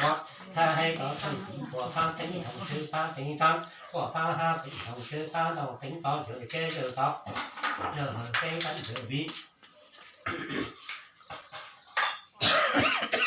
quav, hab haib cov thawj tiv quas pab teeb thoom tswv pab teev tsaab, quas pab hab teev thoom tswv pab noog teev tod yawg kev yawg tod, yawg kev pab yawg viv.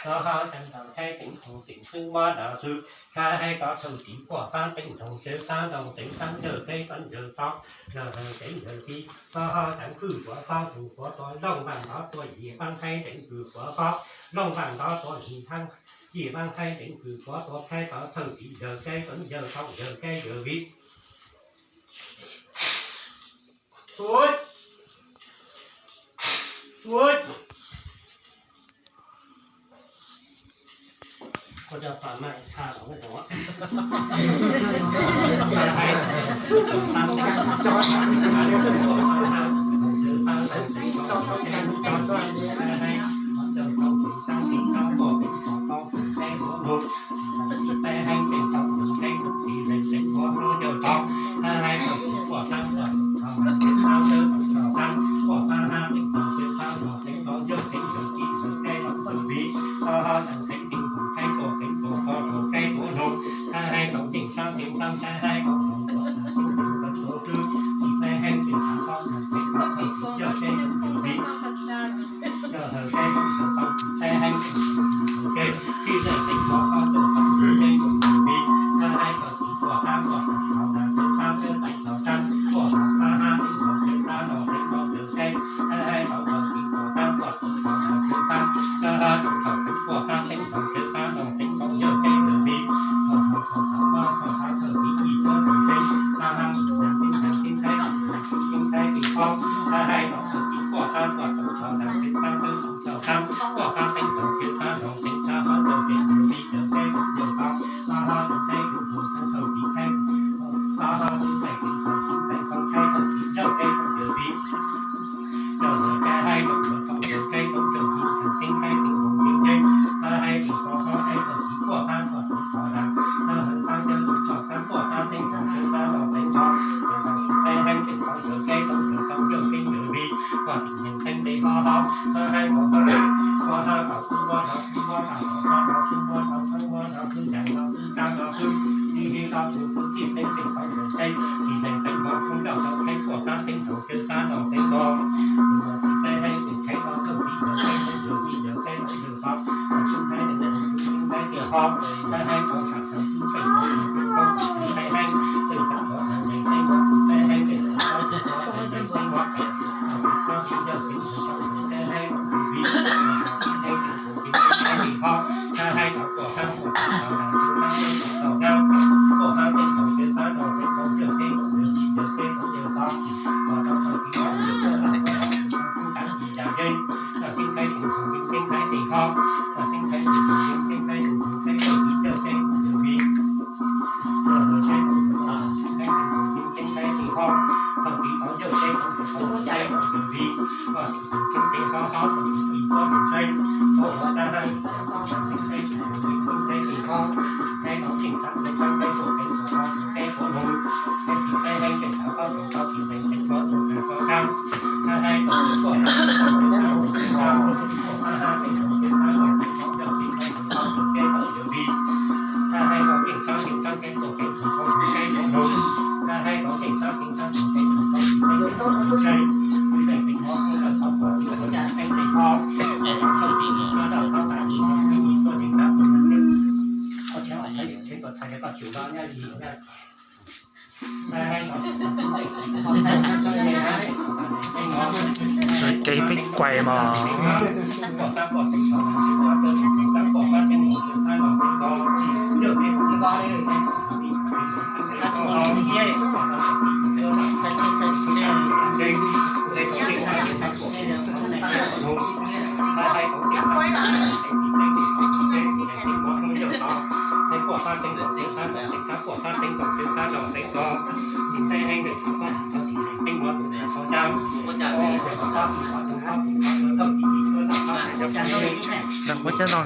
Nov ho cov ntawm haib teev thoom teev xwb muab nov xwb, hab haib cov thawj tiv quas pab teev thoom tswv pab noog teev tsaab, yawg kev pab yawg tod, yawg kev yawg viv. Nov ho cov hwj quav pob hwj quav tuav looj vaaj ntov tuav yim paab haib teev hwj quav pob, looj vaaj ntov tuav yim haib, yim paab haib teev hwj quav tuav haib cov thawj tiv yawg kev pab yawg tod, yawg kev yawg viv. Kev peb kuais mas. Ua cab no.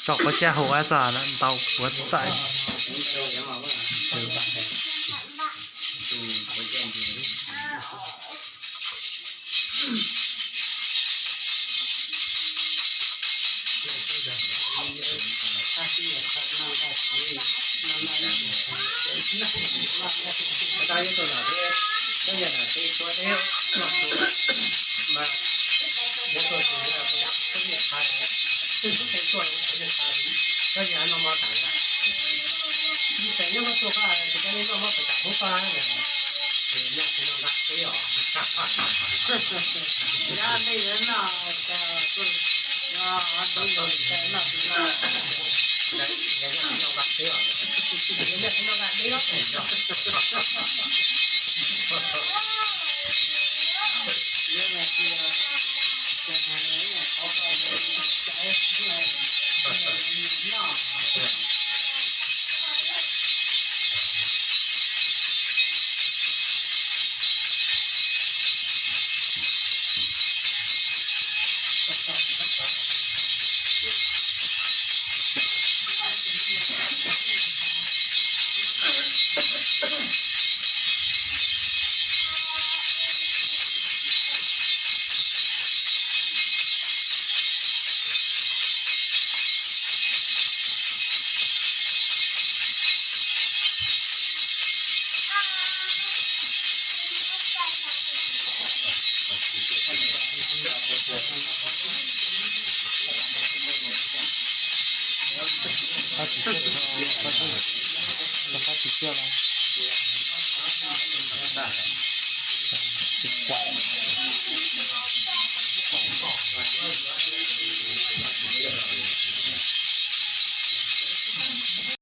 Tso kua cab hauv a xav ntau kuv txais. Koj yog peb tuaj deb no tus mas, yog tuaj tus yog tus yam peb yeej qha, twb tub tseem tuaj peb yeej qha li. Koj yog no mas tam yam ib txwm nyob muab tuaj koj ces koj nej noj muab pem tam hub koj na, ces noj tsis noj nqa teb os. Yog nej yuav noj, noj tsis noj, noj tsis noj nqa teb os, noj tsis noj nqa teb os.